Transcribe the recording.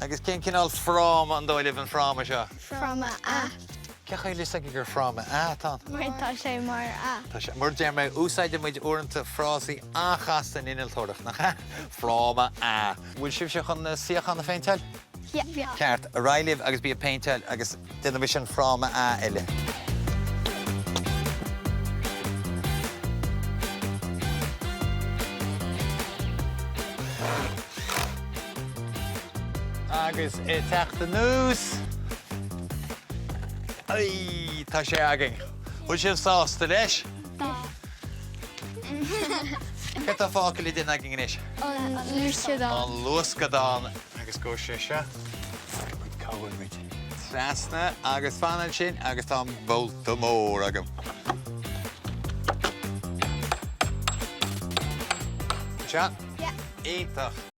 Agus cén cineál fráma an dóigh libh an fráma seo? Fráma A. Cén chaoi a bhfuil fhios agaibh gur fráma A atá ann? Mar tá sé mar A. Tá sé, mar a deir mé, úsáideann muid uaireanta frásaí an-chasta in innealtóireacht, nach ea? Fráma A. Bhfuil sibhse chun na suíocháin a phéinteáil? Yeah. Ceart, ar aghaidh libh agus bí ag péinteáil agus déanfaidh mise an fráma A eile. Agus ag teacht anuas. Ai, tá sé againn. Bhfuil sibh sásta leis? Tá. Cad tá fágtha le déanamh againn anois? An luascadán. An luascadán. Agus gabhfaidh sé seo. Gabhfaidh muid trasna agus fan ansin agus tá an bolta mór agam. Seo? Yeah. Iontach.